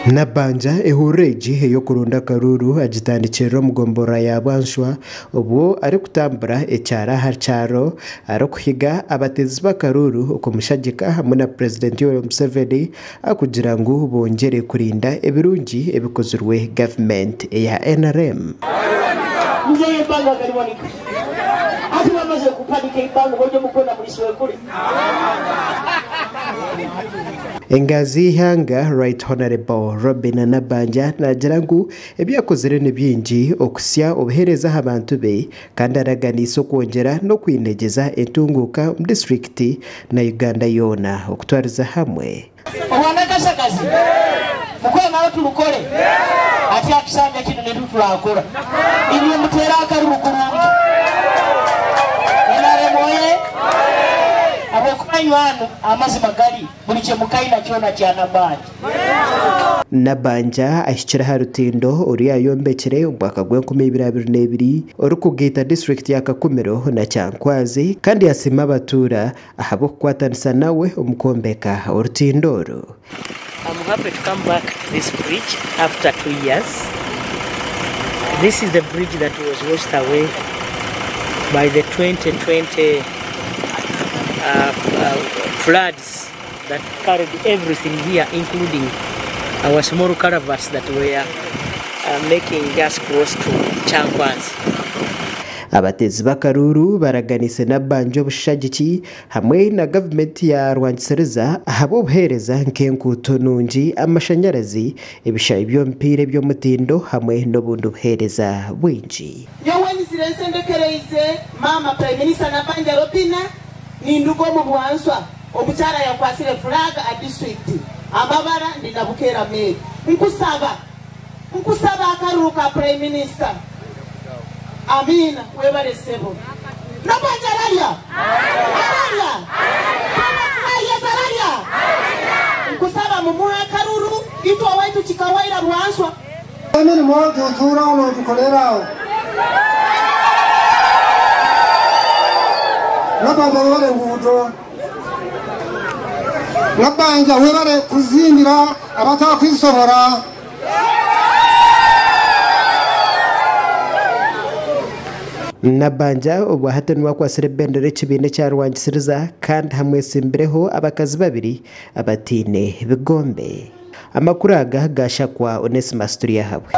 Nabbanja ehururu egi ey'okuronda akaruuru agitandikirire omu gomborora ya Bwanshwa obwo arikutambura ekyaro aha kyaro arikuhiga abateezi b'akaruuru okumushagika hamwe na Purezidenti Yoweri Museveni akugira ngu bongyere kurinda ebirungi ebikozirwe gavumenti eya NRM. Engazi y'eihanga Right Honourable Robinah Nabbanja naagira ngu ebi akozire ni bingi okuhitsya obuheereza aha bantu be kandi araganiise okwongyera n'okwinegyeza entunguuka omu disiturikiti na Uganda yoona okutwariza hamwe. Obwana akashagazi mukore nawe turukore ati akisanja kinu nitu turakora inywe mutere akaruru kurungi NRM oye habwokuba inywe hanu amazima gari buri kyemukaina kyona kya Nabbanja. Nabbanja ahikire aha rutindo oru yaayombekire omu mwaka gw'enkumi ibiri 22 orikugaita disiturikiti ya Kakumiro na Kyankwazi kandi yasiima abatuura ahabw'okukwatanisa nawe omu kwombeka orutindo oru. I'm happy to come back to this bridge after 2 years. This is the bridge that was washed away by the 2020 floods that carried everything here, including our small culverts that were making us cross to Kyankwanzi. Abateezi b'akaruuru baraganiise Nabbanja obushagiki hamwe na gavumenti ya Rwangisiriza ahabw'obuheereza nk'enguuto nungi, amashanyarazi, ebishaayi by'omupiira eby'omutindo hamwe n'obundi buheereza bwingi. Nyowe nizire nsendekereize maama Prime Minister Nabbanja Robina, ninduga omu Bwanswa, omukyara yakwasire flag a district amabara ndi Nabukeera Mary. Nkusaba, nkusaba akaruru ka Prime Minister. Amiina, webale ssebo. Nabbanja ararya, ararya, yes, ararya. Nkusaba mumuhe akaruru itwe owaitu kikawaira Bwanswa. Emirimo tutuuraho n'otukoreraho. Nabbanja webale enguudo. Nabbanja webale kuzimbira abatakwisobora. Nabbanja obwa hati niwe akwatsire ebendera ekibiina ekya Rwangisiriza kandi hamwesimbireho abakazi babiri abataine bigombe. Amakuru aga gashakwa Onesimus Turyahabwe.